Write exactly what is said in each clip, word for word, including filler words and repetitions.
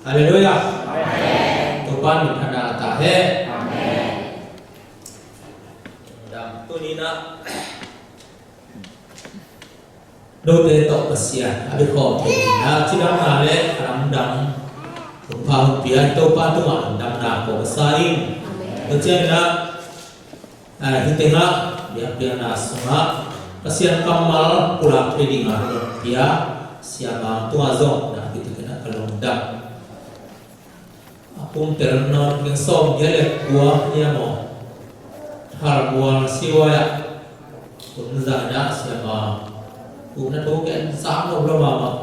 Halleluiah. Amen. Topa minthanna a ta hen. Amen. Dam tuni-in ah note tawh Pasian a biakhawm thei dingin ah cidamna le a lamdang hun pha hun pia Topa tungah lamdangna ko ka sa ing. Amen. Tua ciangin ah Hih tengah biakpiakna sungah Pasian kammal pulak thei dingin hong pia Siamang tungah zong nakpi takin ka lungdam. A kumtel nawn keng sawm giat le kua hiam aw? Thalmual siwai ah hun zangin ah Siamang upna thu ken sang lo lo mahmah.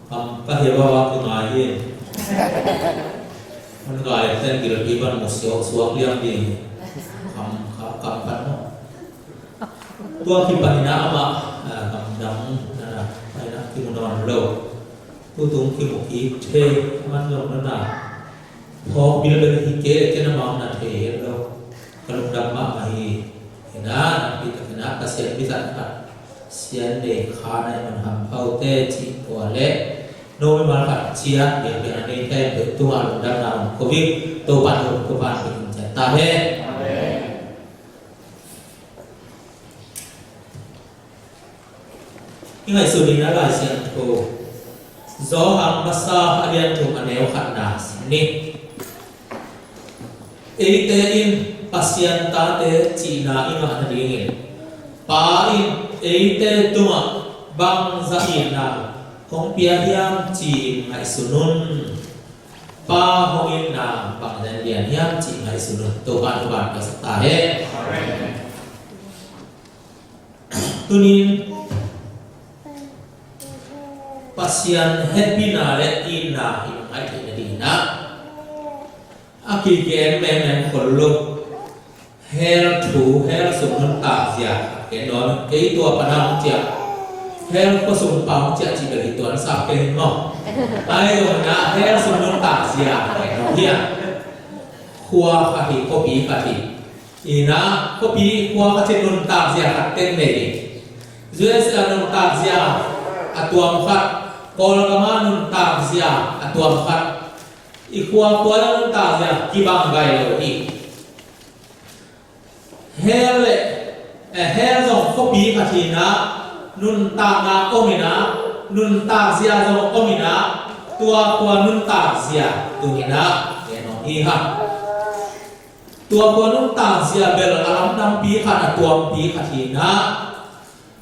Kam ka hia baba kingai hi. Hun ngai ten gilpi ban mu siawk suak liang ding. Kam ka kam pan maw. Tua kipanin ah amah, ah, kam dang, ah, paina kimu nawn lo. Tutung kimu kik thei man zong na na. Phawk bilbel hi kei le ken amau na thei het lo. Ka lungdam mahmah hi. Hi na, nakpi takin ah Pasian mizat khat Sian nei kha na i man hampha uh teh cih tua le no mimal khat ciat biakpiakna nei khempeuh tungah lungdamna hong ko ing. Topa'n hong ko pan pek in ciat ta hen. Amen. I ngaihsun dingin ah Lai Siangtho Johan masa a lian thum a neu khatna sim ni. Eite in Pasian tate cihna i ngah nadingin Pa in eite tungah bangzah itna hong pia hiam ci-in ngaihsun un. Pa hong itna bangzah in lian hiam ci-in ngaihsun un. Topa'n thupha piaksak ta hen. Amen. Tuni-in Pasian hehpihna le itna i ngaih theih nadingin ah a kigen mengmeng khol lo. Hell thu, hell sung nuntak zia khat gen nuam ing. Kei tua pan a hong ciah hell khua sung pan hong ciah cih bel hi tuan sap kei hi maw. Ahi zongin ah hell sung nuntak zia khat gen nuam hi a. Khua khat hi, khuapi khat hi. Ina, khuapi khua khat in nuntak zia khat teng nei hi. U S A nuntak zia a tuam khat, Kawlgam ah nuntak zia a tuam khat. I khua khua nuntak zia kibang gai lo hi. Hell le, eh, hell zong khuapi khat hi ina, nuntakna om ina, nuntak zia zong om ina, tua khua nuntak zia tung ina, gen nuam hi hang. Tua khua nuntak zia bel a lamdangpi khat, a tuampi khat hi ina,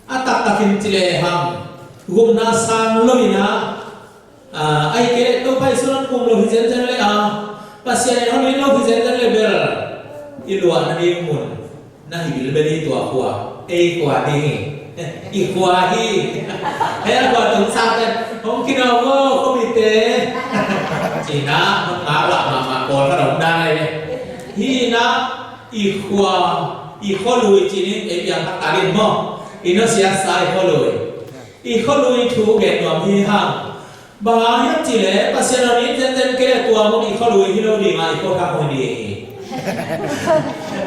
a taktakin ci lehang gupna sang lo ina, ah, ahih kei leh Topa Jesuh in hong kum lo hi zenzen leh, ah, Pasian in hong it lo hi zenzen leh bel i luah nading mun na hi bilbel hi tua khua. Ei khua ding hi. I khua hi. Hell khua tung sate hong kinawm vo khuamite. Ci ina, hong ngak lah mahmah pawl ka dong dan ahi ve. Hi ina, i khua, i khualui ci ning, ei piang taktak in maw. I nusiatsa i khualui. I khualui thu gen nuam hi hang. Bang hang hiam cih leh Pasian hong it zenzen kei leh tua mun i khualui hi lo ding a, i khua thak hong hi ding hi.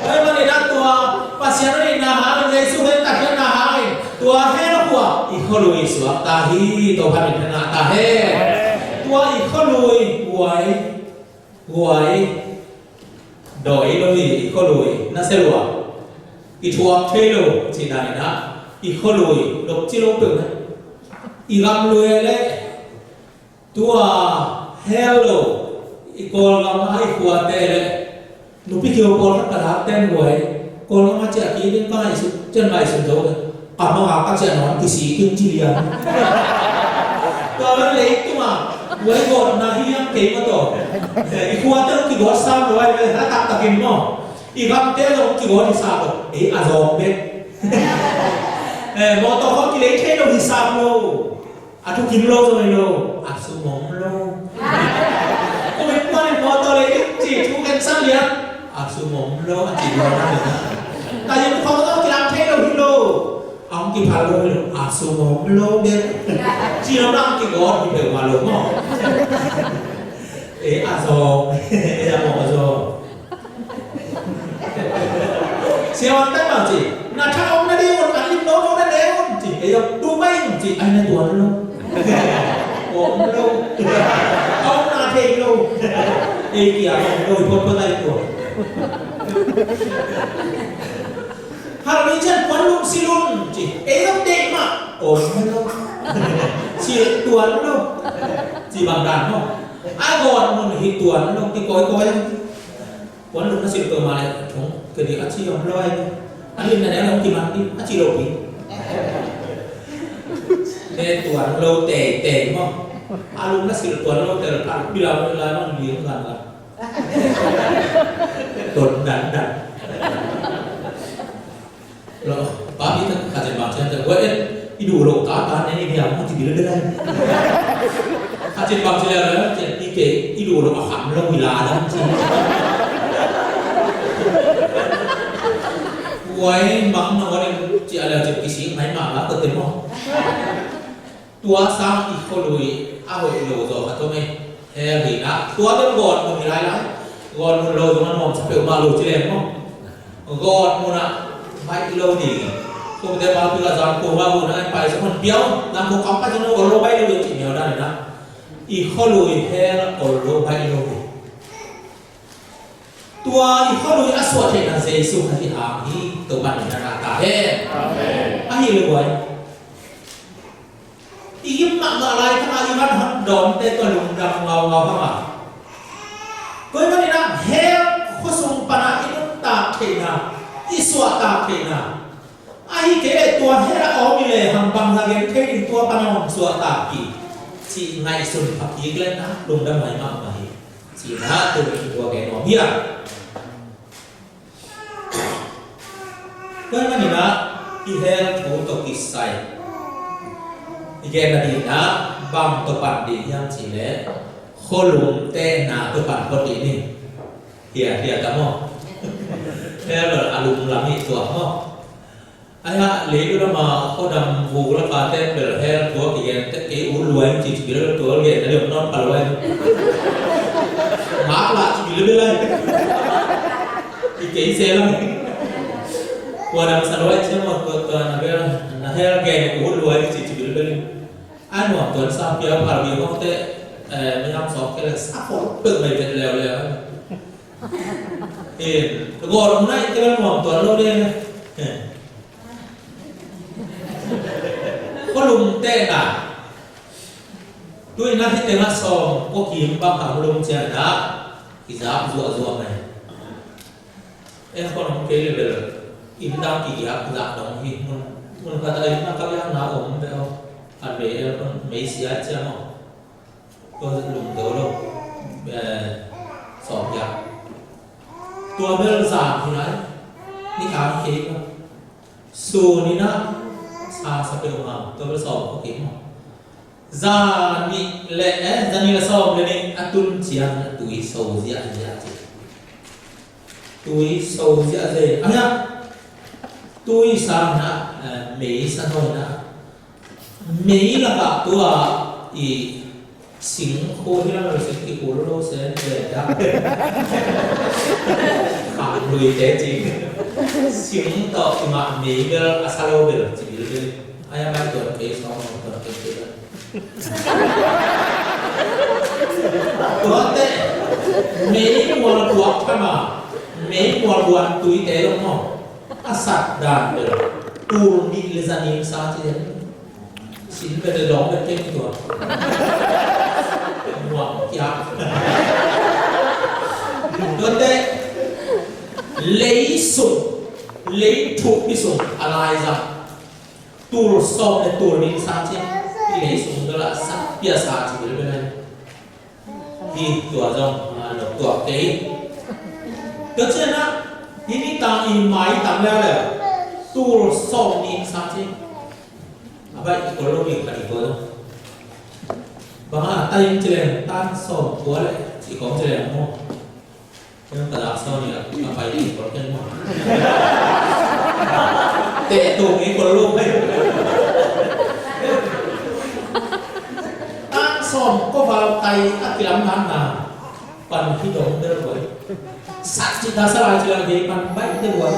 Tua ahih manin ah tua Pasian hong itna hangin, Jesuh hong tatkhiatna hangin tua hell khua i khualui suak ta hi. Topa minthanna ta hen. Tua i khualui guai, guai, dawi lo hi. I khualui nasia lua, i thuak thei lo cihna in ah, i khualui lawpci lo peuh na. I gam lui le tua hell lo, i Kawlgam ah i khuate le nupi kio pawl khat ka lak ten guai, Kawlgam ah ciah kik ding ka ngaihsun, cian ngaihsun zo le. Ka mang a ka ciah nawn kisik in ci lian. Tua bel leitung a guai gawtna hi hiam kei maw tawh. Eh, i khuate zong kigawt sam lo ahi ve, a taktakin maw. I gamte zong kigawt hi sam lo. Ei a zawng bek. Eh, mawtaw khawng kilei thei lo hi sam lo. A thukim lo zong hi lo. A sum om lo. Covid puan in mawtaw lei ding ci thu khensan lian. A sum om lo a ci lo na. Ka yin khawng zong kilang thei lo hi lo. A hong kiphal lo hi lo. A sum om lo bek. Ci lo na hong kigawt hi peuhmah lo maw. Eh, a zawng. Eh, a mawh a zawng. Siavuan tan bang ci, na tha om nading un, an lim no no na ne un ci, ei zong tu mai un ci, ai na tuan lo. Om lo. Om na thei Ei kia lo lo i pot pot ai tua. Har ni chan puan lum silun ci. Ei lo dei ma. Om lo. Ci tuan lo. Ci bang dan mo. A gon mun hi tuan lo ki koi koi. Puan lum na sil peuhmah leh thong kei ding a ci om lo ai. A lim na ne a hong kiman ding a ci lo pi. Ne tuan lo teitei maw. A lum na sil tuan lo tel phan pi lau lai mang ding gan la. Ton dan dan. Lo, papi ta kha chen bang chen ta, wa et, i duh lo ta ta ne, i hiam, mu ti bi lo de lai. Kha chen bang chen la, chen i ke, i duh lo a kham lo i la dam chen. Wai, mang na wa ne, chen a la chen ki sing, mai ma la ko te mo. Tua sang i khualui a hoih lo zaw khat om ei. Hell hi na. Tua bel gawtmun hi lai lai. Gawtmun lo zong a nuamsa peuhmah lo ci leng maw. Gawtmun ah baih lo ding. Kumte pa pi ka zang ko ma bu na ai pai sa man piau. Nang ko kam pa zong ol lo baih lo ding ci miau dan hi na. I khualui hell ol lo baih lo ding. Tua i khualui a suah theihna Jesu Khazih hang hi. Topa min a na ta hen. Amen. Ahi le guai. I gim mahmah lai tangah i van hon dawmte tua lungdam ngaungau hangah. Tua ahih manin ah hell khuasung panah i nuntak theihna, i suahtak theihna. Ahi kei leh tua hell a om i lehang bangzah gen thei ding tua panah hong suahtak hi. Cih ngaihsun pha kik leh na lungdam mai mahmah hi. Cihna tuni tua gen nuam hi a. Tua ahih manin ah i hell thu tawh kisai i genna ding ah bang tawh pan ding hiam cih leh khualumte na tawh pan phot ding hi. Hia, hia ta maw? Hell a lum lam hi tua maw? Ahi hang leitung lam a khuadam vuk lak a te bel hell thu a kigen te kei ut lua ing ci ci bil tua gen na liom nawn pha lua ing. Mak lah ci bil bel lai. I kei se lam. Khuadam sa lua ing ci maw tua tua na bel na hell gen ut lua ing ci ci bil bel. Ai nuam tuan sa pia phal bia mawk te, eh, mayam sawk kei le sa khol peuh mai vet leuleu. Eh, gawlum nai te nuam tuan lo ding. Eh. Khualumte na. Tui na hi tengah sawm kua kim bang hang lum ciang na. I zak zuahzuah mai. Aircon hong kei le bel inn dang kigiak zak dong hi. Mun, mun khat a inn a ka biakna om ve aw. Khat vei aircon mei sia ciang aw. Tua lum do lo. Eh, sawm giak. Tua bel zan hi lai. Ni kang kei lo. Sun in a sa sa peuhmah. Tua bel sawm kua kim aw. Za nih le, eh, za nih le sawm le nih a tun ciang a tui so ziahziah ci. Tui so ziahziah. A hiah tui sang na, eh, mei sa nawn na. Mei lakah tua i sing khua hi lo sing kikul lo sen le dak. Khang lui te cing. Sing tawh i mah mei bel a sa lo bel ci bil bel. Ai a bai tuan kei sawm tuan kei bel. Tuate, mei mual buak kama, mei mual buan tuite lo maw. A sat dan bel, tul nih le zanin sa ci den. Sin bel le dong bel keng tua. Muak kiak. Tuate, lei sung, lei thuk pi sung, a lai zang. Tul sawm le tul nih sa ci, i lei sung dala sa pia sa ci bel bel. Hi tua zong, a, lo tua kei. Tua ciang a, hi ni tang i mai tang le le. Tul sawm nih sa ci. A bai i kol lo mi ka i kol lo. Bang a ta in ci le tan sawm kua le, ci kong ci le mo. Ken ka lak sawn ni a, a pai ni kol ken maw. Teh tung ni kol lo pai. Tang sawm ko val tai a kilam nan na. Pan hi dong del wai. Sat ci ta sa lai ci la gei pan bai del wai.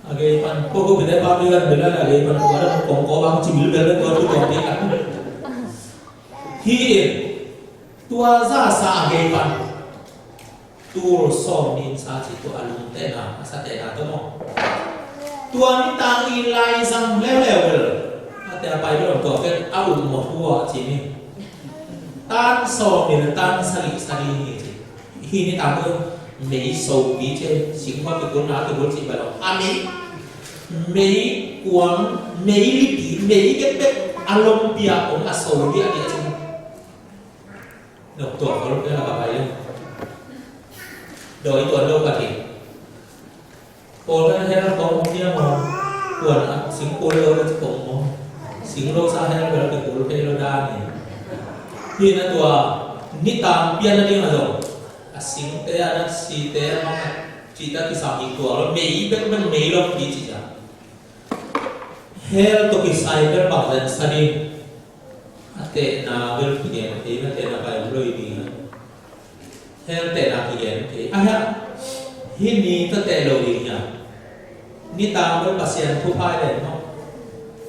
A gei pan ko ko bi de pa bi lan bi lan a gei pan ko da kong ko bang ci bil bel ko tu kong bi kan. Hi in. Tua zasa a gei pan tul sawm nih sa ci, tua a lungtehna, a satehna tawh maw. Tua nitang i laizang leuleu bel, a te a pai bel tua bel a um mawh hua ci ni. Tan sawm nih le tan sagih sa ding hi ci. Hi nitang bel mei sopi ci, singkua kikulna a kikul ci bel a mei, mei kuang, mei lipi, mei bekbek a lompi ah om a so diahdiah ci. Nok tua khol pia la ka pai le. Dawi tuan lo ka ti. Pawl kan hel kong om dia maw. Kuan a singkul lo ka ci kong maw. Sing lo sa hel ka la kikul thei lo dan ni. Hi na tua nitang pian na ding a zong. A singte a na site a mang a cita kisam hi tua lo. Mei bek bek mei lo pi ci ta. Hel tawh kisai bel bang zan sa ding. A tehna bel kigen thei, a tehna pai lo i ding a. Hel tehna kigen thei. A hia, hi ni tawh teh lo ding hia. Nitang bel Pasian thupha i len maw.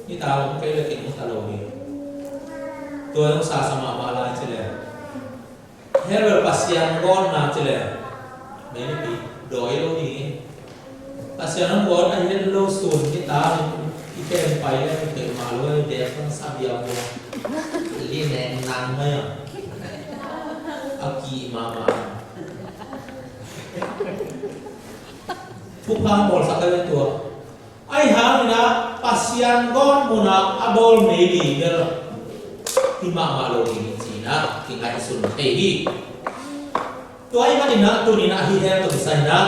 Nitang bel kei le kin ta lo ding. Tua zong sa sa mahmah lai ci le. Hel bel Pasian gawtna ci le. Mei lipi dawi lo ding. Pasian hong gawt a hi lo sun ni ta ni. I pen pai le i pen ma lo i dek hong sa bia bua. Li neng nang mai a. A ki mama. Thupha bawl sak a le tua. Ahi hangin ah Pasian gawt munah a bawl mei ding bel hi mahmah lo ding ci-in ah kingaihsun thei hi. Tua ahih manin ah tuni-in ah hih hell tawh kisai-in ah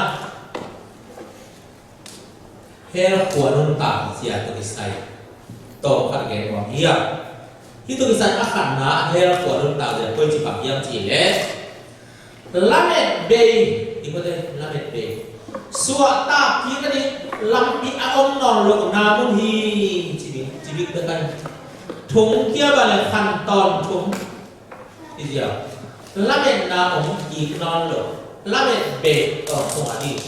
hell khua nuntak zia tawh kisai tawm khat gen nuam hi a. Hih tawh kisai a khatna ah hell khua nuntak zia koici bang hiam cih leh Lamet bei, i kote, lamet bei. Suahtak kik a ding lampi a om nawn lohna mun hi, ci ding, ci bik bek a hi. Thongkia bang le khan tawntung. I zia. Lametna om kik nawn lo. Lamet bei tawntung a ding.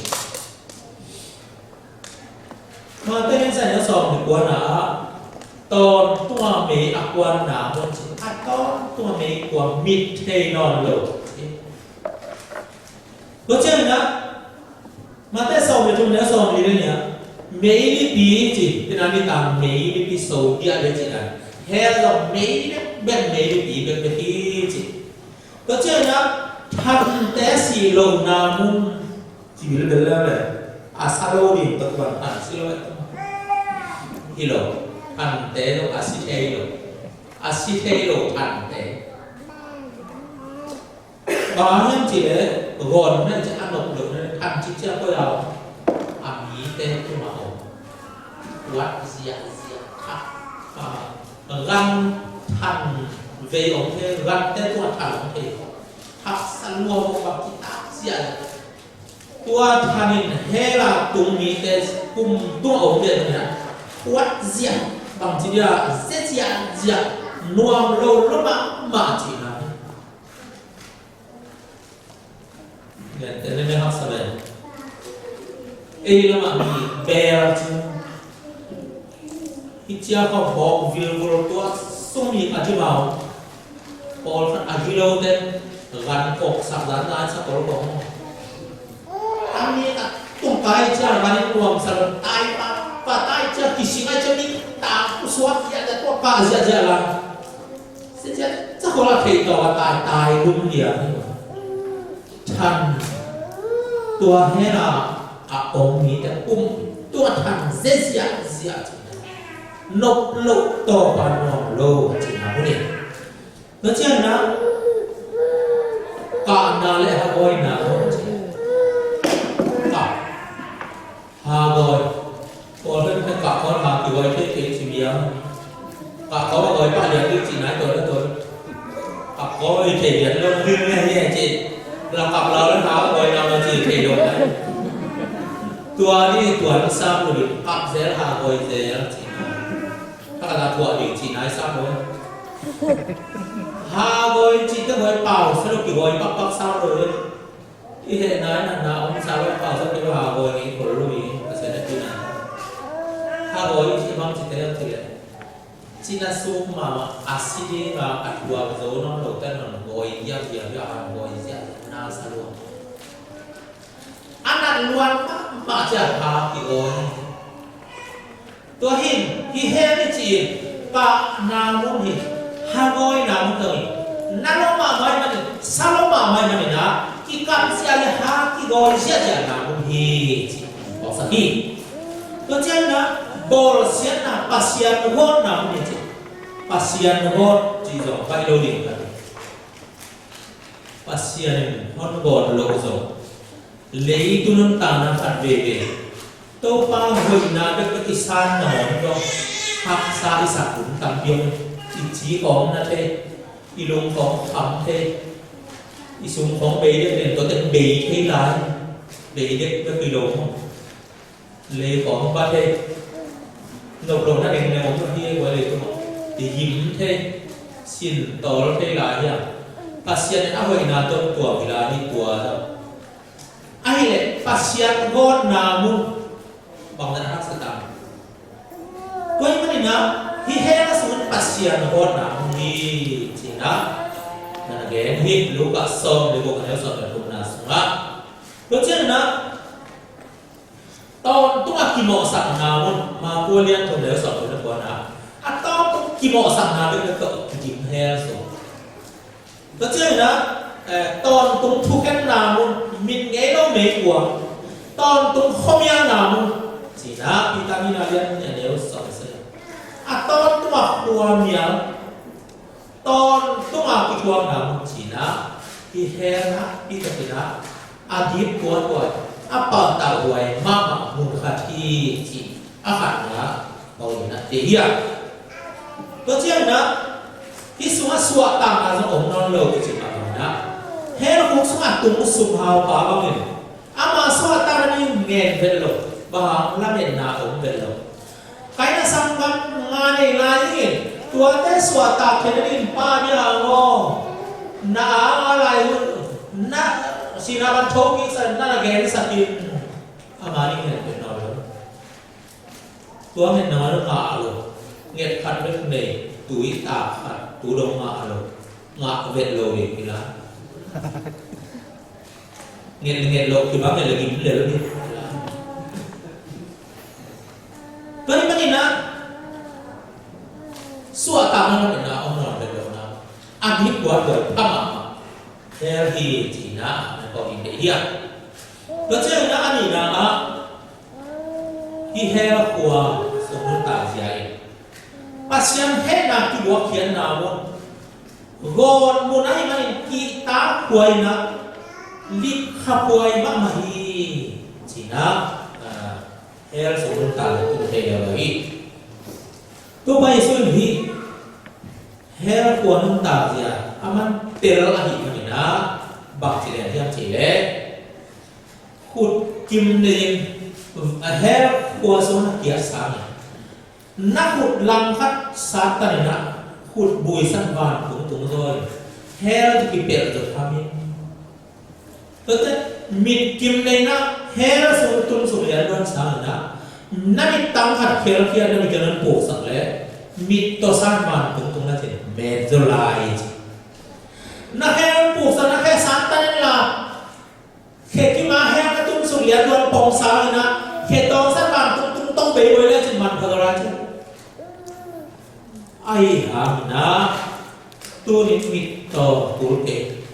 Matthai in zan a sawm le kuana ah tawntung a mei a kuanna mun ci, a tawntung a mei kuan mit thei nawn lo ci. Tua ciangin ah Matthai sawm le thum le sawm le li nih ah mei lipi ci, tina nitang mei lipi so diah le ci dan. Hell zong mei bekbek, mei lipi bekbek hi ci. Tua ciangin ah thante sih lohna mun ci, bil bel le le a sa lo ding tua tuan than si lo. Hi lo, thante lo, a si thei lo. A si thei lo thante. Bang hiam cih leh gawtna ci a nop lohna than ci cia koi a om. A mite tungah om. Kuat ziahziah kha. Gan than vei om thei, gante tungah than om thei. Haksa lua bok bang ci tak ziahziah. Tua than in hell a tung mite kum tungah om thei na. Kuat ziah bang ci dia, zia ziahziah nuam lo lo mahmah cihna. Gentehna mi haksa ven. Ei lamah mi bel cin. Hih cia kha hawk vilvul tua sung mi a dimau. Pawl khat a hi lo ten gan kok sak dan nai sa pawl kong. A mi a tung kai cia gan in nuam sa lo tai pa, pa tai cia kising ai cia mi ta ku suak cia cia tua pa cia cia la. Sia cia cia ko la thei tawh a tai tai lum lia. Than tua hell a om mite kum tua than zia ziahziah nop loh tawh pan nuam lo cihna hun hi. Tua ciangin ah kahna le hagawina om ci. Kah hagawi. Pawl pen pen kah kawn ha kigawi thei thei ci bia. Kah kawn a gawi pah lian ding ci nai tawn a tawn. Kah kawn i thei lian lo ding nge hi ci. La kah lau le ha gawi na ma ci thei lo nai. Tua ni tua na sam lo ding kah zel ha gawi zel ci nai. Kah la tua ding ci nai sam lo. Ha gawi ci te gawi pau sa lo kigawi pak pak sam lo. I heh nai natna om sa lo pau sa lo ha gawi ngi kol lo i ka se na pi na. Ha gawi ci bang ci te ci le. Cina suk mahmah a si dinga a thuak zo nawn lote nawn gawi ziahziah, a han gawi ziahziah na sa lua. A nat luan mahmah ciah ha kigawi. Tua hin hi hell i cih in pahna mun hi, hagawina mun tawh hi. Na lo mahmah ahih manin, sa lo mahmah ahih manin ah, kikamsiah le ha kigawi ziahziahna mun hi ci. Bawlsak hi. Tua ciangin ah bawlsiatna, Pasian gawtna mun hi ci. Pasian gawt cih zong baih lo ding ka hi. Pasian in hon gawt lo zong, leitung nuntakna khat veve Topa hoihna bekbek i san nangawn dong haksa i sak hun tampi om. I ci khawng na thei, i lung khawng kham thei, i sung khawng bei dek den, tua teng bei thei lai, bei dek bek i lo maw? Lei khawng ba thei, nop lohna ding ne om hi, guai lei tung i gim thei, sin tawl thei lai hiam? Pasian in a hoihna tawh tua hi lai, hi tua tawh. Ahih leh Pasian gawtna mun bangzah haksa tam. Tua ahih manin ah, hi hell sungin Pasian gawtna mun hi ci-in ah na gen hi, Luka sawm le guk, a neu sawm le thumna sungah. Tua ciangin ah, tawntung a kimawhsakna mun, Marka lian thum, neu sawm le kua na, a tawntung kimawhsakna bekbek tawh kidim hell sung. Tua ciangin ah, eh, tawntung thukhenna mun, mit ngei lo meikuang, tawntung khuamialna mun, ci-in ah Peter nihna lian nih, a neu sawm le sagih. A tawntung a khuamial, tawntung a kituakna mun ci-in ah, hi hell ah, hi takin ah, a dip kuatkuat, a paltah huai mahmah mun khat hi ci. A khatna, Paul in ah te hi a. Tua ciangin ah, hih sungah suahtakna zong om nawn lo kici pah bangin ah, hell khuk sungah tung sumhaupa bangin, ama suahtakna ding ngen vet lo, bang hang lametna om vet lo. Kaina sanggam nga nei lai dingin, tuate suahtak theihna dingin Pa bia hang aw. Na a nga lai hun, na sihna van thokik sa, na na gensak in. Ama ding ngen vet nawn lo. Tua ngetna ngah lo. Nget khat bek nei, tui tak khat, tu dong ngah lo. Ngah vet lo ding hi lai. Nget, nget lo, kibang nget lo, gim lo ding. Tua ahih manin ah, suahtakna lam in ah om nawn vet lo na. A dip kuatkuat pha mahmah. Hell hi ci-in ah, na ko in deih hi a. Tua ciangin ah, a nihna ah, hi hell khua sung nuntakzia in Pasian hehna kibuakkhiatna mun, gawt mun ahih manin kihtakhuai in ah, lipkhaphuai mahmah hi ci-in ah, ah, hell sung nuntakzia tung thei lo hi. Topa Jesu in hih hell khua nuntakzia a man tel ahih manin ah, bangci lian hiam cih leh, khut kim nei-in, a, hell khua sung na kiat sangin, na khut langkhat Satan in ah, khut buisan vantung tung zaw in, hell kipelh zaw tham in. Tuate, mit kim nei in ah, hell sung tung sung lian luan sangin ah, na mittang khat khelkhia, na mit khat na puksak leh, mit tawh Satan vantung tung na cin, met zaw lai ci. Na khe puksak, na khe Satan in la, khe kim a hell na tung sung lian luan pong sangin ah, khe tawng Satan vantung tung tawng bei buai le cin manpha zaw lai ci. Ahih hangin ah, tuni-in mit tawng kul kei,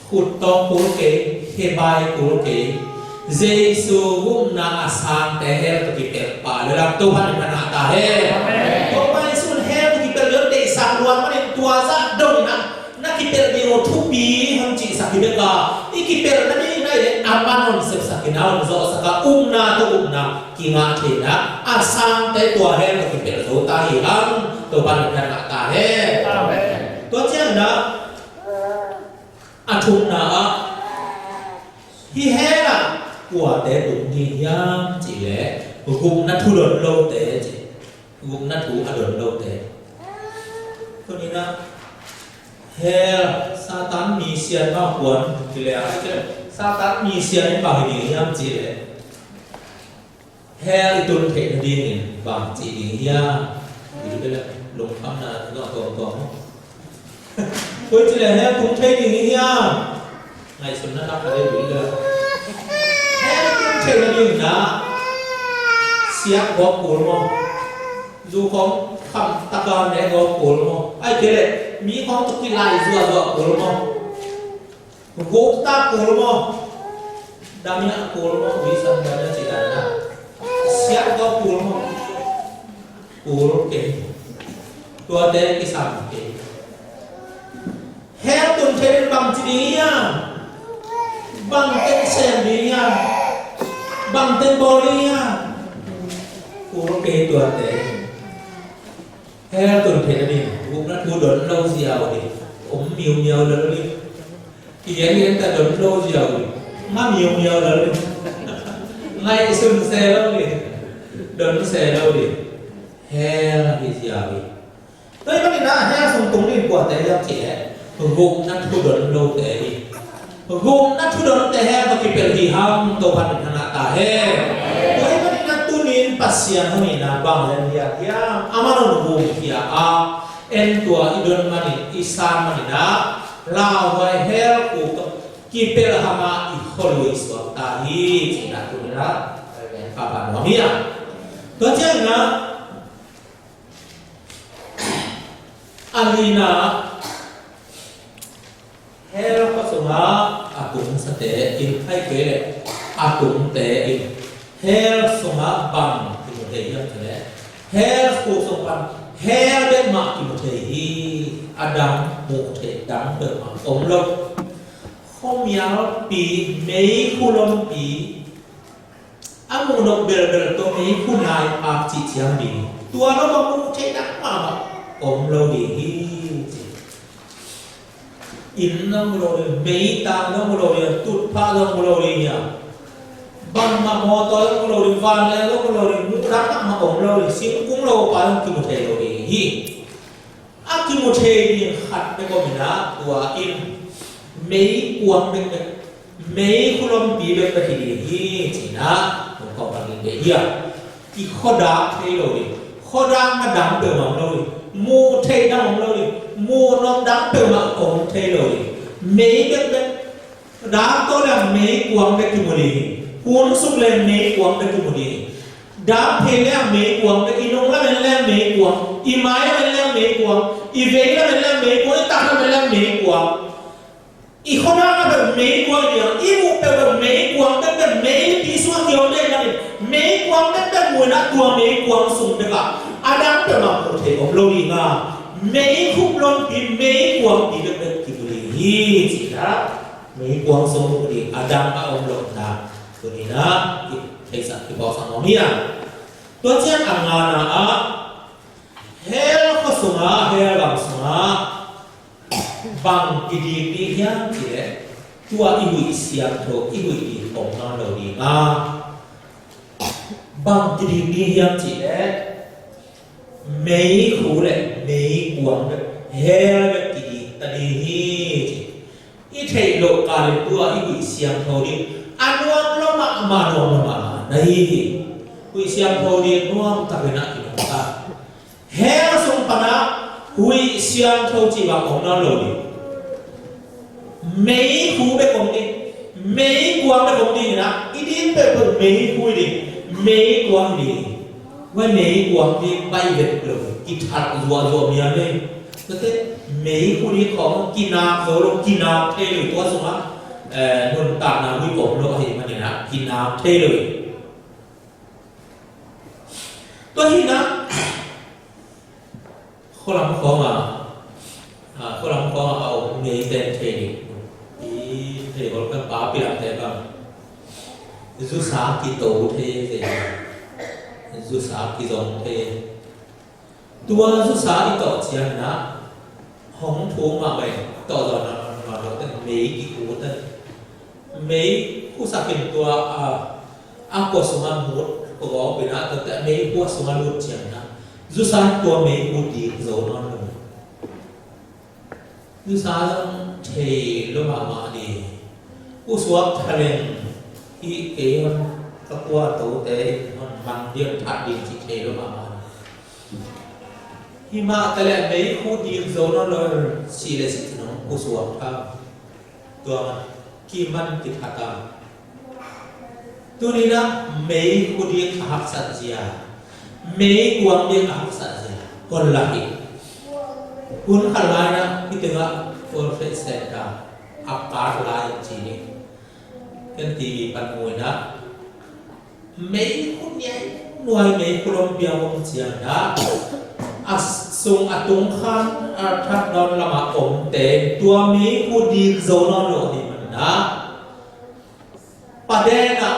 khut tawng kul kei, khe bai kul kei, Jesu gupna a sangte hell tawh kipelh pah lel a, Topa'n i phatna ngah ta hen. Amen. Topa Jesu in hell tawh kipelh lel deihsak luat manin tua zah dongin ah, na kipelh ding uh thupi hong cihsak hi bek a, i kipelh nading na hih leh aman hong sepsak in ah, hong zawhsak a, upna tawh upna kingah thei in ah, a sangte tua hell tawh kipelh zo ta hi hang, Topa'n i phatna ngah ta hen. Amen. Tua ciangin ah, a thumna ah, hih hell ah kuate tung ding hiam cih leh, gupna thu don lote ci. Gupna thu a don lote. Tuni-in ah, hell, Satan misian mah kuan kilea, Satan misian in bang hi ding hiam cih leh, hell i tun theih nadingin bang ci ding hiam? Bibel ah, Tung khamna zong tuamtuam. Koi ci le hell tung thei ding hi hiam? Ngaihsutna nak ka dei ding hi. Hell tung thei na ding na siak gawp kul maw? Zu khawng kham taka ne gawp kul maw? Ai kei le mi khawng tuk kilai zuazua kul maw? Guk ta kul maw? Damia kul maw? Ui san damia ci dan na. Siak gawp kul maw? Kul kei. Tuate kisam kei. Hell tun thei in bang ci ding hiam? Bang teng sem ding hiam? Bang teng bawl ding hiam? Kul kei tuate. Hell tun thei na ding. Gukna thu don lo ziau ding. Om miumiau lo ding. Kigen gen ta don lo ziau ding. Nga miumiau lo ding. Ngaihsun se lo ding. Don se lo ding. Hell hi ziau ding. Tua ahih manin ah hell sung tung ding kuate hiam cih leh gukna thu don lote hi. Gukna thu donte hell tawh kipelh hi hang, Topa'n hong thangah ta hen. Tua ahih manin ah tuni-in Pasian hong itna bang leng hiam, amah hong gumkhia a, en tua i don manin, i san manin ah lauhuai hell khuk tawh kipelh hang a, i khualui suak ta hi cih na tuni-in ah Topa'n hong hi a. Tua ciangin ah a lina, hell khua sungah a tungsate in, ahih kei leh a tungte in hell sungah bang kimu thei hiam cih leh hell khuk sung pan hell bek mah kimu thei hi. A dang mu thei dang peuhmah om lo. Khuamialpi, meikhu lompi, a muh nop belbel tawh meikhu nai pak cih ciang ding. Tua lo bang muh theih dang mahmah om lo ding hi ci. Inn zong mu lo ding, meitang zong mu lo ding, tutphah zong mu lo ding hi a. Bangmah mawtaw zong mu lo ding, vanleng zong mu lo ding, muh dang mahmah om lo ding, singkung lo pa zong kimu thei lo ding hi. A kimu thei ding khat bek om in ah, tua in meikuang bekbek, meikhu lompi bekbek hi ding hi ci-in ah hong ko bangin beh hi a. I khuadak thei lo ding, khuadak a dang peuhmah om lo ding, muh theih dang om lo ding, muh nop dang peuhmah om thei lo ding, mei bekbek. Dang tawh leng meikuang bek kimu ding hi. Hun suk leng meikuang bek kimu ding hi. Dang phei leng meikuang bek, i nung lamen leng meikuang, i mai lamen leng meikuang, i vei lamen leng meikuang, i tak lamen leng meikuang. I khuadak a bek meikuang ding a, i muh peuh bek meikuang bek, bek meipi sungah kiom ding hi. Meikuang bek bek mu in ah tua meikuang sung bek ah a dang peuhmah muh theih om lo ding a, meikhu lompi, meikuangpi bek bek kimu ding hi ci-in ah. Meikuang sung muh ding a dang a om loh na tuni-in ah kitheihsak kipawlsak nuam hi a. Tua ciang a ngana ah hell khua sungah, hell gam sungah bang kidik ding hiam cih leh tua i huih siangtho, i huih ding om nawn lo ding a. Bang kidik ding hiam cih leh meikhu le meikuang bek, hell bek kidik ta ding hi ci. I theih loh kal in tua i huih siangtho ding a nuam lo mahmah, nuam lo mahmah na hi hi. Huih siangtho ding nuam takin ah kinuam ta. Hell sung pan ah huih siangtho cih bang om nawn lo ding. Meikhu bek om ding, meikuang bek om ding in ah, i din peuhpeuh meikhu hi ding, meikuang hi ding. Huai meikuang ding baih vet lo, kithat zuahzuah miam hi. Tuate meikhu ding khawng kinak zo lo, kinak thei lo, tua sungah eh, nuntakna huih om lo ahih manin ah kinak thei lo hi. Tua hi-in ah khualam khawngah, ah, khualam khawngah a om meite thei ding. I thei hol kan pa pilamte bang zusa kito thei, zusa kizong thei. Tua zusa i tawh ciangin ah hong thum mahmah in, tawh zaw nawn lo teh, mei kikhu teh. Mei khusak in tua a, a kua sungah mut, kua gawp in ah, tua teh mei khuak sungah lut ciangin ah zusa in tua mei khuak dik zo nawn lo. Zusa zong thei lo mahmah ding. Khusuak thaleng hi kei hon, ka kua tote hon man ding, that ding cih thei lo mahmah ding. Himah taleh meikhu dik zo nawn lo, si le si nong pusuak tha. Tua man kiman kithat a. Tuni na meikhu dik a haksat zia, meikuang dik a haksat zia hon la hi. Hun khat lai na hih tengah World Trade Center a part lai in ci ni. Ken T V pan mu in ah, meikhu niai nuai meikhu lompi a om ciang ah, a sung a tung khan a that nawn lamah omte tua meikhu dik zo nawn lo ahih manin ah, paden ah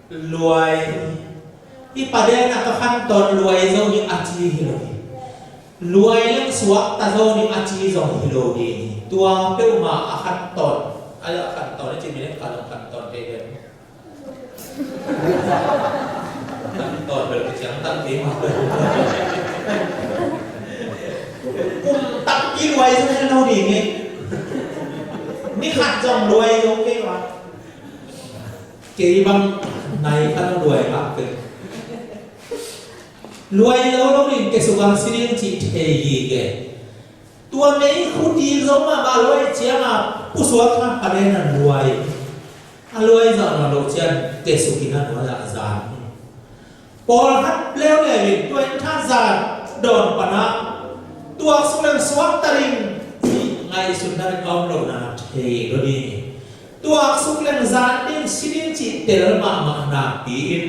luai, i paden ah ka khan tawn luai zo ni a ci hi lo hi. Luai leng suakta zo ni a ci zong hi lo ding hi. Tua peuhmah a khan tawn, a khan tawn a ci mi leng ka zong khan tawn thei ve. Khan tawn bel ka ciang tan kei mah. Kum tampi luai zo hi lo ding hi. Ni khat zong luai zo kei mah. Kei bang nai khan luai ngak kei. Luai lo lo ding, ke suk ang si ding cih thei hi ke. Tua meikhu dik zo mahmah luai ciang a pusuak kha paden a luai. A luai zah nawn lo ciang ke suk in a nuai ah zan. Pawlkhat leuleu in tua in tha zan dawn pan ah tuaksuk leng suakta ding cih ngaihsutna a om lo na thei lo ding. Tuaksuk leng zan ding si ding cih tel mahmah nakpi in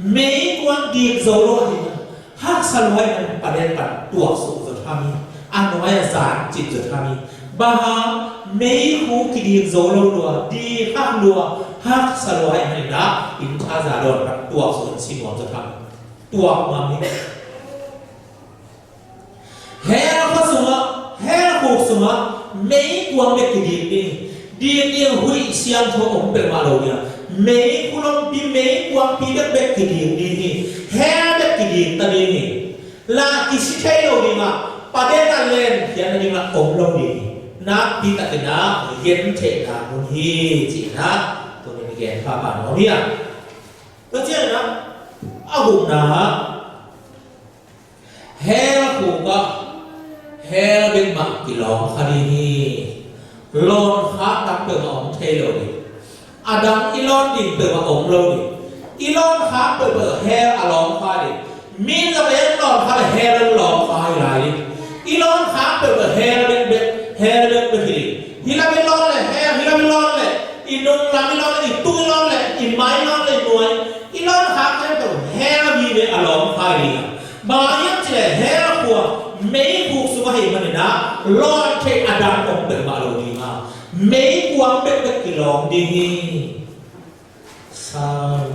meikuang dik zo lo ahih manin haksa lua ahih manin paden pan tuaksuk zaw tham hi. A nuai ah zan cip zaw tham hi. Bang hang? Meikhu kidik zo lo lua, dik hak lua, haksa lua ahih manin ah inn tha zan dawn pan tuaksuk in si nuam zaw tham hi. Tuak nuam hi. Hell khua sungah, hell khuk sungah meikuang bek kidik ding. Dik ding huih siangtho om peuhmah lo ding a, meikhu lompi, meikuangpi bekbek kidik ding hi. Hell bek kidik ta ding hi. La kisi thei lo ding a, paden a len khiatna ding a om lo ding hi. Nakpi takin a gen theihna mun hi, ci-in a tuni-in gen phapha nuam hi a. Tua ciangin a, a gukna ah hell khuk ah hell bek mah kilawng kha ding hi. Lawn khak dang peuhmah om thei lo ding. A dang i lawn ding peuhmah om lo ding. I lawn khak peuhpeuh hell a lawng kha ding. Mi in zong en lawn kha le hell a lawng kha hi lai ding. I lawn khak peuhpeuh hell bek bek, hell bek bek hi ding. Hih lam i lawn le hell, hih lam i lawn le i nung lam i lawn le i tung i lawn le i mai i lawn le i nuai i lawn khak peuhpeuh hell vive a lawng kha hi ding a. Bang hang hiam cih leh hell khua meikhu sung ahih manin ah lawn theih a dang om peuhmah lo ding a, meikuang bekbek kilawng ding hi. Sa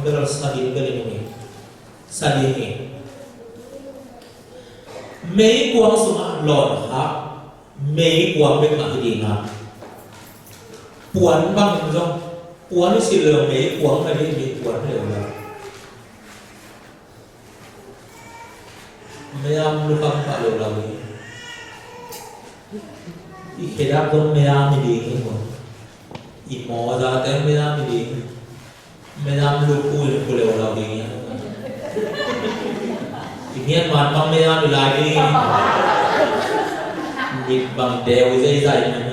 bel sa ding bel in hi. Sa ding hi. Meikuang sungah lawn khak meikuang bekmah hi ding a, puan bangin zong puan i silh leh meikuang na ding hi, puan leh uh la. Mayam lukam pah lo lo hi. I khedap zong mayam hi ding hi maw. I mawzate mayam hi ding hi. Mayam luk uh in khu lo lo ding hi. I mian man bang mayam hi lai ding hi. Mit bang deu i zeizai man.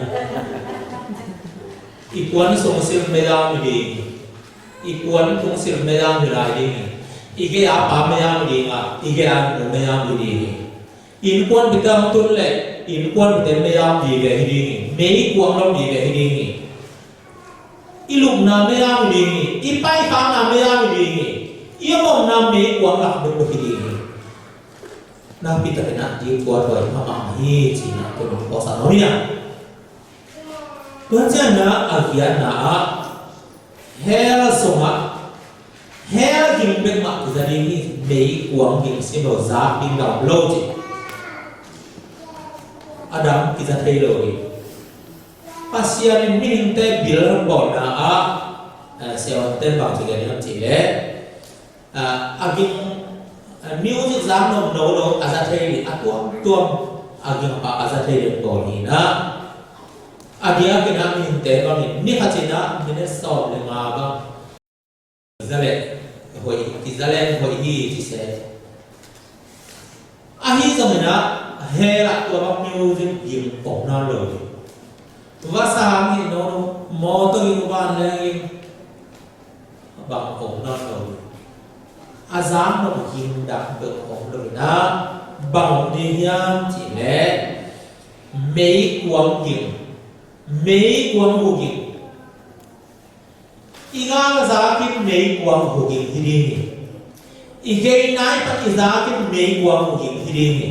I puan sung silh mayam hi ding hi. I puan tung silh mayam hi lai ding hi. I gei a pa mayam hi ding a, i gei a nu mayam hi ding hi. Innkuanpihte hong tun leh innkuanpihte mayam vive hi ding hi. Meikuang lo vive hi ding hi. I lupna mayam hi ding hi. I paikhakna mayam hi ding hi. I omomna meikuang lak bekbek hi ding hi. Nakpi takin a ding tua tua hi mahmah hi, ci-in a tuni-in kong sa nuam hi a. Tua ciangin a giatna ah hell sungah hell ging bekmah kiza ding hi, meikuang ging sim lo, zak ding dang om lo ci. A dang kiza thei lo hi. Pasian in mihingte bil bawlna ah, eh, siavuante bang ci gen hiam cih leh, ah, a ging, ah, music zang nomno lo a za thei ding, a tuamtuam a ging a pah a za thei ding bawl hi na. A diakin a mihingte bangin ni khat in a minute sawm le nga bang kiza leh hoih, kiza leng hoih hi ci se. Ahi Ahi zongin ah, hell ah tua bang music ging om nawn lo ding. Vasa hang hi nawn lo, mawtaw ging, van leng ging, bang om nawn lo ding. A zak nop ging dang bek om lo ding. Bang om ding hiam cih leh, meikuang ging, meikuang hu ging. I ngal zakin meikuang hu ging hi ding hi. I gei nai pan i zakin meikuang hu ging hi ding hi.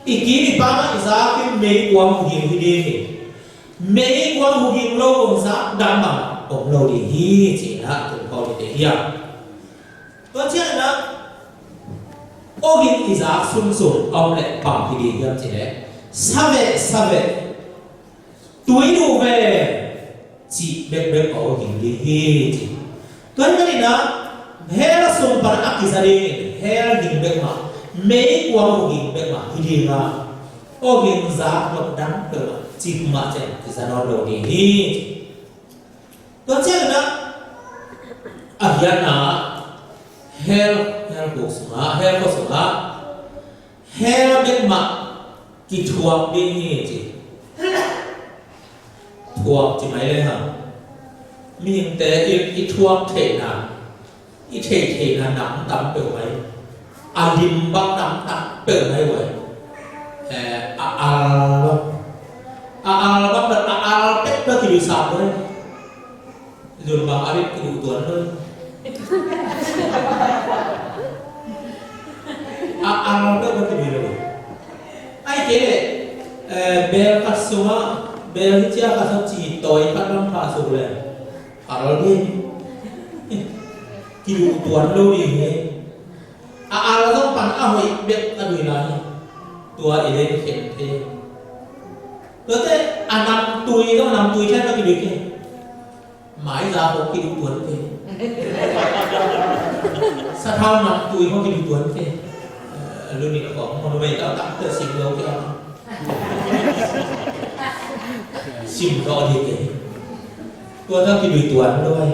I kim i pam ah i zakin meikuang hu ging hi ding hi. Meikuang hu ging lo kong zak dang bang om lo ding hi, ci-in ah tung khawm ding hi a. Tua ciangin ah, aw ging i zak sunsun a om leh bang hi ding hiam cih leh, saveh saveh, tui duh ve, cih bekbek a aw ging ding hi, ci. Tua ahih manin ah, hell sung pan a kiza dingin, hell ging bek mah, meikuang hu ging bek mah hi ding a, aw ging zak nop dang peuhmah, cik mah ciang kiza nawn lo ding hi, ci. Tua ciangin ah, a giatna, hell, hell khuk sungah, hell khuk sungah, hell bek mah kithuak ding hi, ci. Thuak ci mai le hang. Mihingte i, i thuak theihna, i theih theihna nam tam peuh mai. A lim bang nam tam peuh mai uh ai. Eh, a al bang. A al bang, a al pek bang kiluisa uh ai. Zun bang a rit kiduh tuan lo. A al pek bang kiluisa uh ai. Ai kei leh, eh, bel khat sungah, bel hi cia khat sungah ci tawi khat bang phah suk leh, al ding. Kiduh tuan lo ding hi. A al zong pan a hoih bek a duh lai hi. Tua i leng khen thei. Tuate a namtui zong, namtui khen bek kiduh kei. Maiza khawng kiduh tuan kei. Sathau namtui khawng kiduh tuan kei. Eh, lu nih khawng, khawng lu bei tau tak teh sim lo kei. Sim lo ding kei. Tua tawh kiduh tuan lo ai.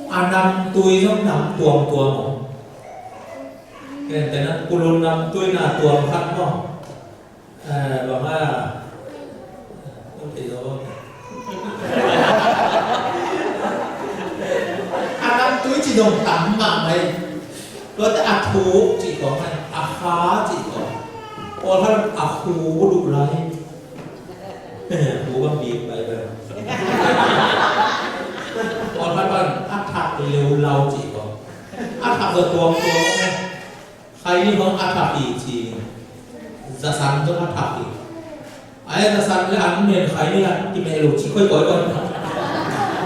A namtui zong nam tuamtuam om. Ken tena kulun namtui na tuam khat maw. Eh, bang a, a namtui ci dong tam mah mai. Tua teh a thuk ci khawng mai, a kha ci khawng. Pawlkhat a khu duh lai. Eh, khu bang bik pai pai. Pawlkhat bang a thak leulau ci khawng. A thak zong tuamtuam mai. Khaini hong a thak hi ci. Zasan zong a thak hi. Ai zasan le an men khaini a kimeh lo ci khoikoi koi.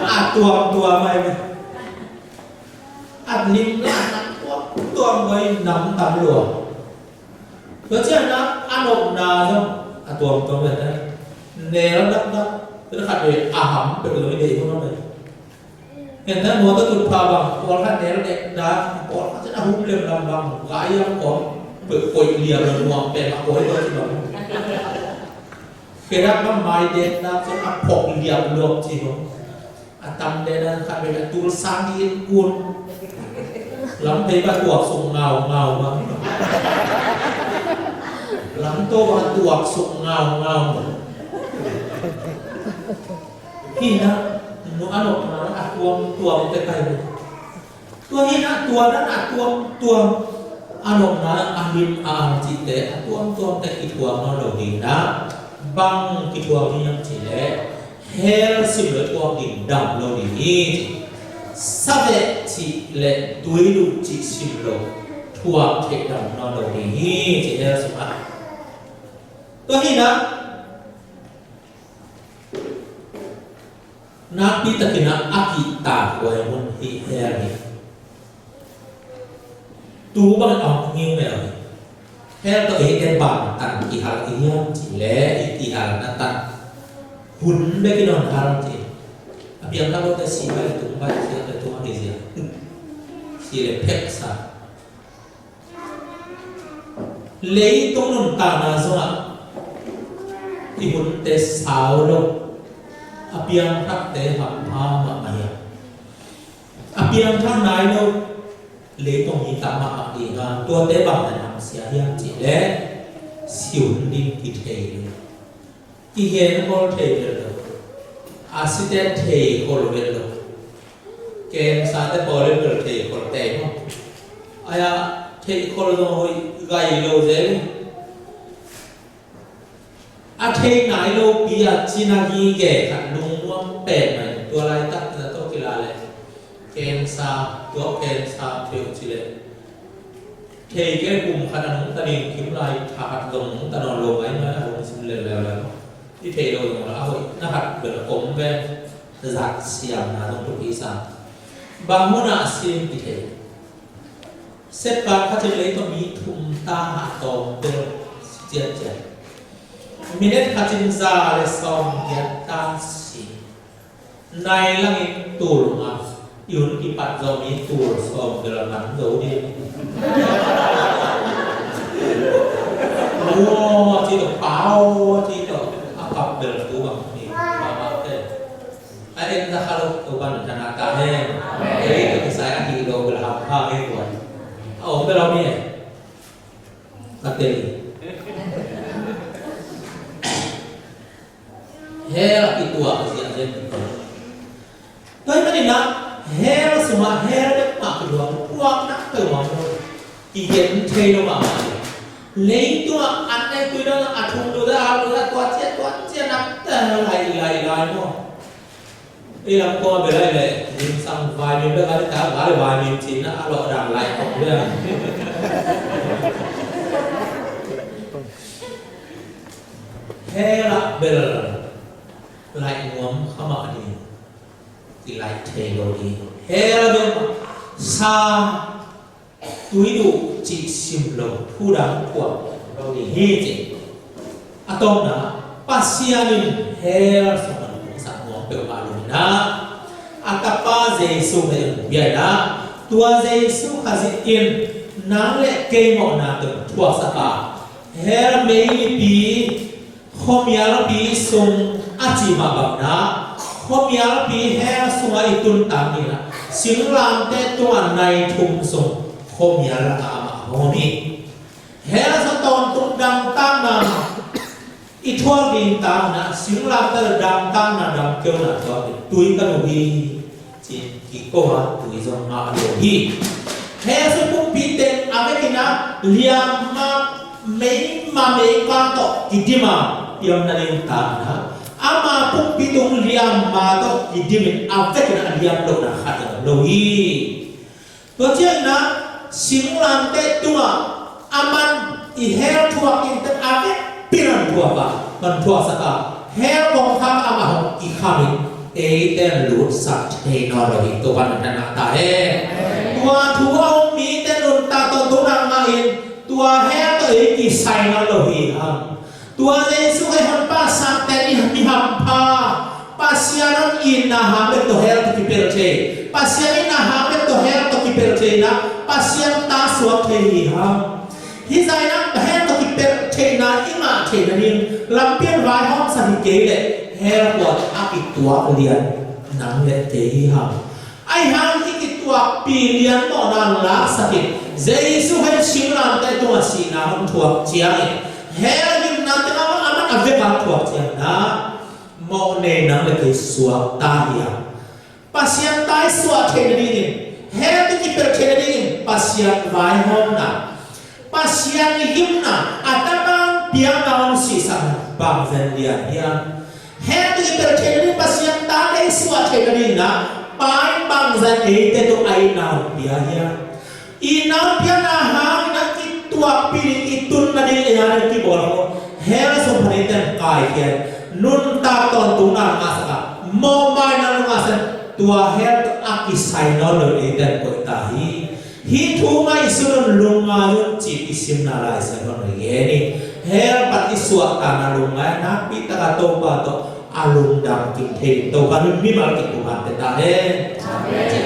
A tuamtuam mai. A lim la nam tuamtuam koi, nam tam lua. Tua ciang a nopna zong a tuamtuam ve. Nel dakdak. Tua khat ve a ham peuh lo i deih hun om ve. Ken ta mawtaw tut pha bang, pawlkhat nel dekdak, pawlkhat ciang a hum lemlam bang, gaiam kawm, peuh koih liam lo nuam pen a koih lo ci bang. Khedak bang mai dekdak ciang a phok liam luak ci bang. A tam dekdak khat bek a tul sang in kun. Lam phei bang tuak suk ngaungau bang. Lam to bang tuak suk ngaungau bang. Hi na, nu a nopna a tuamtuam te kai ve. Tua hi na, tua dan a tuamtuam a nopna a lim a al cihte a tuamtuam te kithuak nawn lo ding na. Bang kithuak ding hiam cih leh hell sim lo thuak ding dam lo ding hi, ci. Saveh cih leh tui duh cih sim lo thuak theih dam nawn lo ding hi, ci hell sungah. Tua hi na, nakpi takin a kihtakhuai mun hi hell hi. Tu bang a hong ngiu mel hi. Hell tawh eite bang tan kihal i hiam cih leh i kihalna tan hun bek in hong hal ci. A piangthak lote si bai tung bai, si bai tung a kizia. Si le pheksa. Leitung nuntakna zongah i hunte sau lo, a piangthakte hampha mahmah hi a, a piangthak nai lo, Leitung mi tam mahmah ding a, tuate bang na hamsia hiam cih leh, si hun ding kithei lo, kihenkhol thei bel lo, a site theikhol bel lo, cancer te pawl in bel theikhol tei maw? Aia, theikhol zong hoih gai lo zel. A thei nai lopi a cina gige khat lungnuam pen mai, tua laitak na tawh kila le cancer, tua cancer thei uh ci le thei kei kum khat a nungta ding kim lai tha khat zong nungta nawn lo mai mai a lungsim leuleu le. I thei lo zong la a hoih na khat bel a om ve. Zat siamna zong thupi sa. Bang munah a sim i thei. Setpan khatin leitung mi thum ta a tawm bel si ciatciat. Minute khatin za le sawm giat ta si. Nai langin tul nga, i hun kipat zawh mi tul sawm bel man zo ding. Aw, ci tawh, pau, ci tawh, a pap bel tu bang ni, pau, pau, te. A en za kha lo, Topa'n thana ta hen. Ei tawh kisai a hi lo bel ham pha ngei kuan. A om bel om hi e. Ka tel. Hell a kituak a ziah zen. Tua hi manin ah hell sungah hell bek mah kituak, puak nak peuhmah lo. Kigen thei lo mahmah hi. Leitungah an nei tui dang a thum duh dah, a duh dah, tua ciah, tua ciah nak ta lai, lai, lai maw. Ei lam kua bel lai le, lim sang vai mim bek a ta, vai le vai mim cin na a lawh dang lai kong bel. Hell ah bel lai nuam kha mah ding, kilaih thei lo ding. Hell ah bel sa Tuiduh cih sim lo, thu dang phuak lo ding hi ci. A tawpna, Pasian in hell sungah lungsak nuam peuhmah lo in ah, a Tapa Jesu hong bia in ah, tua Jesu Khazih in nang le kei mawhna tawh thuaksak a, hell mei mipi, khuamialpi sung a cih mah bangin ah, khuamialpi hell sungah i tun tang ding in ah, singlamteh tungah nai thum sung khuamial lakah amah hong om hi. Hell sung tawntung damtakna i thuak ding tang in ah, singlamteh damtakna damkeuna thuak ding tui ka nuh hi. Cin kiko a tui zong ngah lo hi. Hell sung pumpi teng a vekin ah liamma, meima meikang tawh kidim a, i omna ding tang in ah, ama pumpi tung liamma tawh kidim in a vekin ah liam lohna khat zong lo hi. Tua ciangin ah singlamteh tungah a man i hell thuak ding teng a vekpi in thuak a, man thuaksak a, hell kongkhak ah amah hong kikham in, eite in lutsak thei nawn lo hi. Topa'n thana ta hen. Tua thu a um mite nuntak tawntungna ngah in, tua hell tawh ei kisai nawn lo hi hang. Tua Jesu hei honpa sangte i mi hampha, Pasian hong itna hang bek tawh hell tawh kipelh thei, Pasian itna hang bek tawh hell tawh kipelh thei in ah, Pasian ta suak thei hi hang. Hih zah in ah hell tawh kipelh theihna i ngah theih nading lampi hong vaihawmsak hi kei leh, hell khuat a kituak lian nang le kei hi hang. Ahi hang i kituakpih lian mawhna laksak in, Jesu hei singlamteh tungah sihna hong thuak ciangin, hell gimna teng a man a vek a thuak ciangin ah, mawhnei nang le kei suak ta hi a. Pasian ta i suah theih nadingin, hell tawh kipelh theih nadingin Pasian vaihawmna, Pasian i gimna, a Tapa hong piakna, hong sihsakna bangzah lian hiam? Hell tawh kipelh theih nading Pasian ta i suah theih nadingin ah, Pa in bangzah eite tungah itna hong pia hiam? Itna hong piakna hangin ah kituakpih ding i tun nading ei a ding kibawl khawng, hell sung pan eite in kaikhia in, nuntak tawntungna ngahsak a, mawhmaina ngahsak in, tua hell tawh a kisai nawn lo eite in koih ta hi. Hih thu ngaihsun un, lungngai un cih i simna Lai Siangtho in gen hi. Hell pan i suahtakna lungngai a, nakpi takin Topa tawh a lungdam kim thei ding Topa in mimal kim thupha pia ta hen. Amen.